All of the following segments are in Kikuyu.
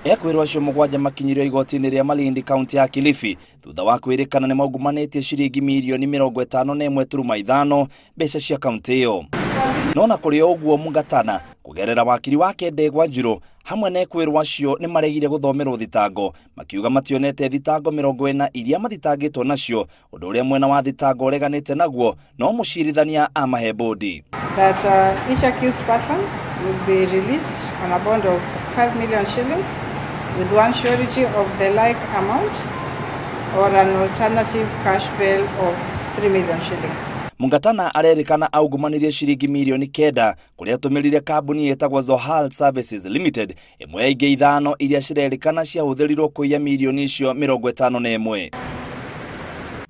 Ekwĩrwo acio 7 makinyirio igoti-inĩ rĩa Malindi kaunti ya Kilifi thutha wa kwĩrĩkana nĩ maungumanĩtie ciringi mirioni 51.5 mbeca cia kaunti ĩyo. No na kũrĩ o ũguo Mungatana kũgerera wakiri wake Ndegwa Njirũ hamwe na ekwĩrwo acio nĩ maregire gũthomerwo thitango, makiuga mationete thitango 40 iria mathitangĩtwo nacio, ũndũ ũrĩa mwena wa thitango ũreganĩte naguo no mũcirithania amahe bũndi. That each accused person will be released on a bond of 5 million shillings with one surety of the like amount or an alternative cash bail of 3 million shillings. Mungatana arerĩkana aungumanirie ciringi mirioni 9 kũrĩa atũmĩrire kambuni ĩtagwo Zohal Services Limited, ĩmwe ya ingĩ 5 iria cirerĩkana ciahũthĩrirwo kũiya mirioni icio 51.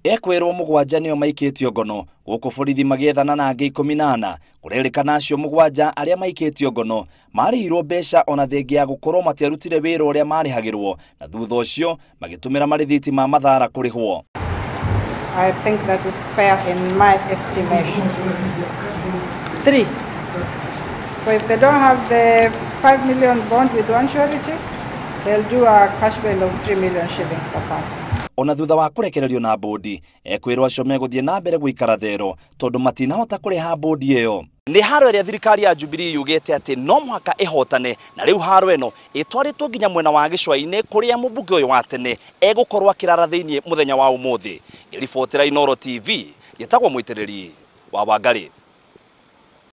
Ekwĩrwo 7 nĩo maikĩtio ngono gũkũ borithi magĩethana na angĩ 14. Kũrerĩkana acio 7 arĩa maikĩtio ngono marĩhirwo mbeca ona thengia ya gũkorwo matiarutire wĩra ũrĩa marĩhagĩrwo, na thutha ũcio magĩtũmĩra marĩthiti ma mathara kũrĩhwo. I think that is fair in my estimation. 3. So if they don't have the 5 million bond with one surety, they'll do a cash bail of 3 million shillings per person. Ona thutha wa kũrekererio na bũndi, ekwĩrwo acio megũthiĩ na mbere gũikara thero tondũ matinahota kũrĩha bũndi ĩyo. Nĩ haro ĩrĩa thirikari ya Jubilee yugĩte atĩ no mũhaka ĩhotane, na rĩu haro ĩno ĩtwarĩtwo nginya mwena wa gĩcũa-inĩ kũrĩa mũmbunge ũyũ wa tene egũkorwo akĩrara thĩiniĩ mũthenya wa ũmũthĩ. Ngĩribotera Inooro TV, gĩtagwo Mũitĩrĩri wa Wangarĩ.